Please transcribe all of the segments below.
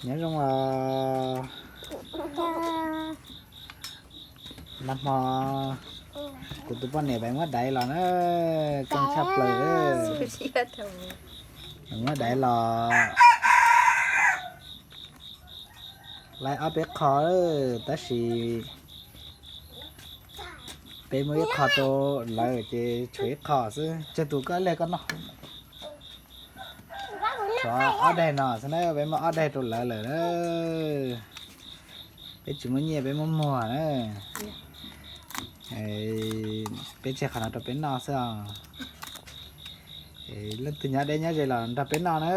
Nyob zoo os. Nag hmo kuv tus poj niam peb muab daiv los na, zoo tshaj plaws. Muab daiv los laib ob peb qho, tab sis peb muab ib qho rau lawv ces tshuav ib qho xwb, tseg tus koj ib leeg koj noj. Tshuav ob daig no xwb na, peb muab ob daig rau lawv lawm na. Peb tsis muaj nyiaj peb muab muag na. Peb tseg qhov no rau peb noj xwb os. Leej twg nyob deb nyob ze los nrog peb noj na.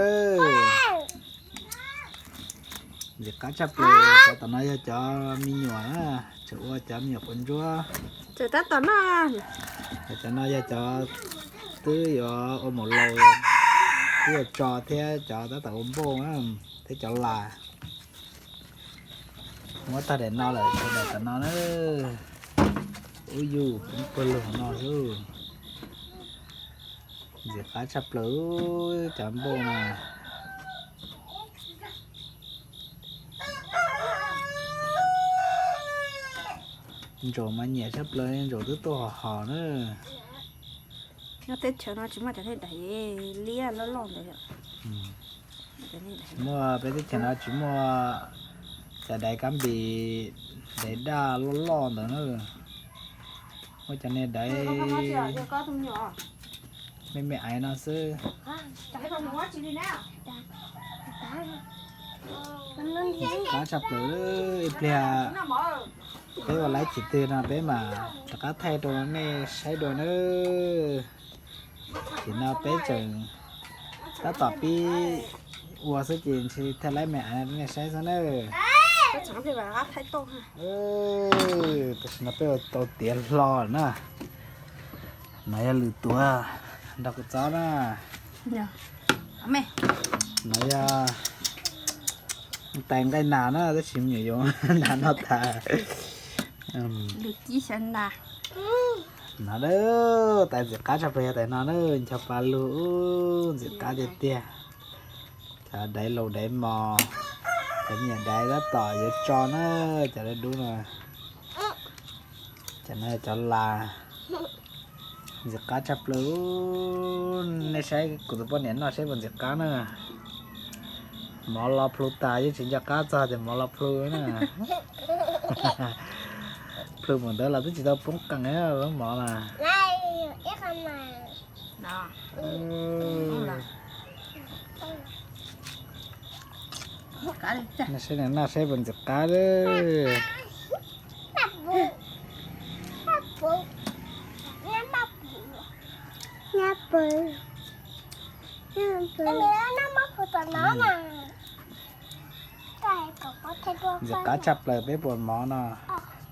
Ntxim qab tshaj plaws, cov tom no yog cov me nyuam na, tseem ua cov me nyuam quav ntsuab. Cov no yog cov twb yuav ua maum laus, twb yuav tso thiab cov tab tom ua npauj na, thiab cov las. Muab tag daim no lawm, tso daim tom no na. Ub yus, poob pawg lug no xwb. Ntxim qab tshaj plaws cov npauj no. Ntsaum mas nyiam tshaj plaws, ntsaum twb tuaj hos hos na. Nyob teb chaws no tsis muaj cov nej daim liab loj loj ntawd. Tsis muaj, peb teb chaws no tsis muaj cov daiv kab npis, daiv daj loj loj ntawd na. Muaj cov nej daiv me me aiv no xwb. Qab tshaj plaws, ib pliag peb ua laib tsis twg no peb mam rov qab thaij rau nej saib dua na. Tim no peb tseem tab tom pib ua xwb ces ntshe thaij laib me aiv rau nej saib xwb na. Tam sim no peb ua tau tiav hlo na. No yog lwm tuav nrog kuv txob na. No yog tais nqaij nas na, tab sis me nyuam yaus nas noj tas. No na, tais ntxim qab tshaj plaws yog tais no na, ncho pa lug, ntxim qab tiag tiag. Cov daiv laus daiv mos, cov me nyuam daiv tab tom yuav tso na, cov dub dub no. Cov no cov las, ntxim qab tshaj plaws. Nej saib kuv tus poj niam noj saib puas ntxim qab na. Mov los plhu tas yeej tsis nco qab txog tias mov los plhu na. Plhu mus ntawd los twb tsis tau poob qees lub mov na. Nej saib, noj saib puas ntxim qab. Ntxim qab tshaj plaws peb puas mov no.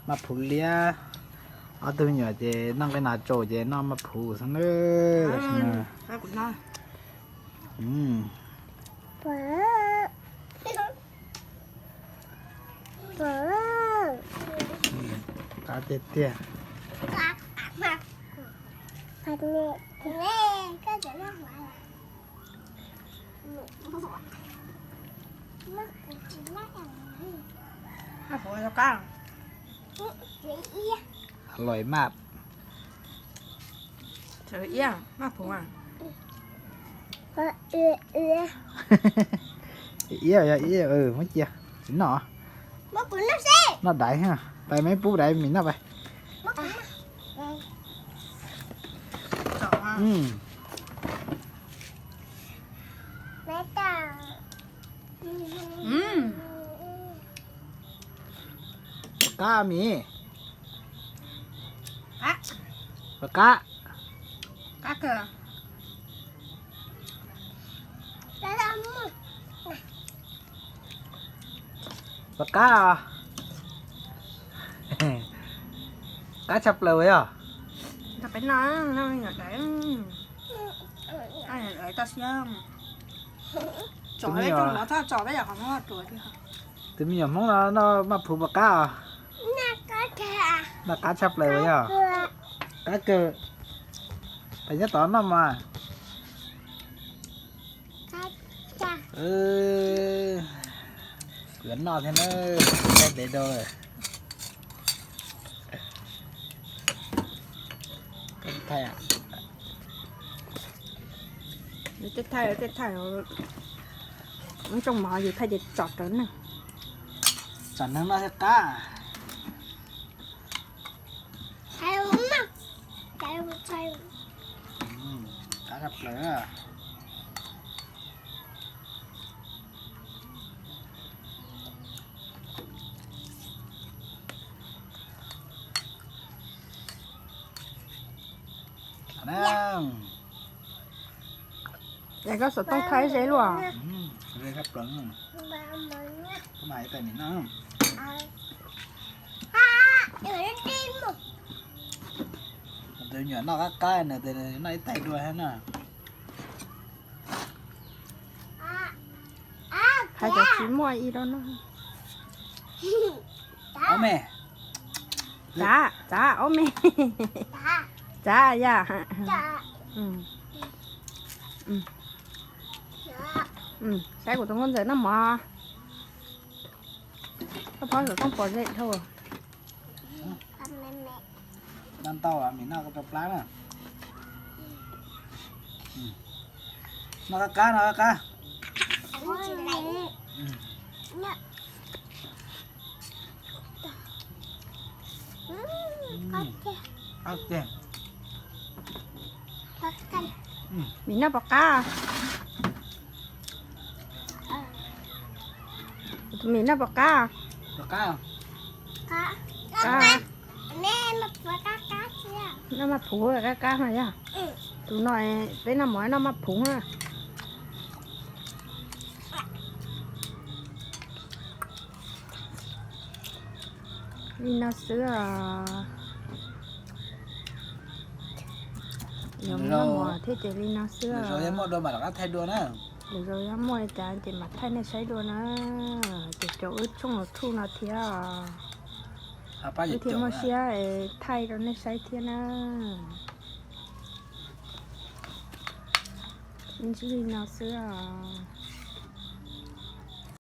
Maj phuv liab, ob tug me nyuam ces noj nqaij nas tsaus ces noj maj phuv xwb na. Qab tiag tiag. Loj maj. Iab yog iab, muab cia tsis noj. Noj daiv, pais meb pub daiv mis noj pais. Puas qab mis? Puas qab? Puas qab? Qab tshaj plaws yog. Tus me nyuam Hmoob no noj maj phuv puas qab os? Noj qab tshaj plaws yog. Qab kawg. Peb nyob tod noj mas. Qab tshaj. Yuav noj thiab na, thaij dev rau. Thaij, thaij, thaij, tsooj mov yus thaij ces tsom rawv neeg. Tsom neeg noj thiaj qab. Qab tshaj plaws. Es koj xov tooj thaij ze luaj. Tus nyuam noj qab qab nws tias noj ib tais dua thiab na. Hais tias tsis muaj ib lub no. Ob me. Txav, txav, ob me. Txav yam. Saib kuv tus nkauj ntxawm noj mov. Koj phob xov tooj pom ze dhau. Noj ntau, Mim noj rau plab na. Noj qab qab, noj qab qab. Mim noj puas qab? Tus Mim noj puas qab? Qab. Noj maj phuv qab qab no yog. Tus no peb noj mov noj maj phuv na. Li no xwb os. Yog noj mov thiab ces li no xwb. Lwm zaus yog muaj dua mam rov qab thaij dua na. Lwm zaus yog muaj li cas ces mam thaij nej saib dua na. Ces caum wb tshooj YouTube no thiab. Wb thiaj muaj siab thaij rau nej saib thiab na. Ntsib li no xwb os.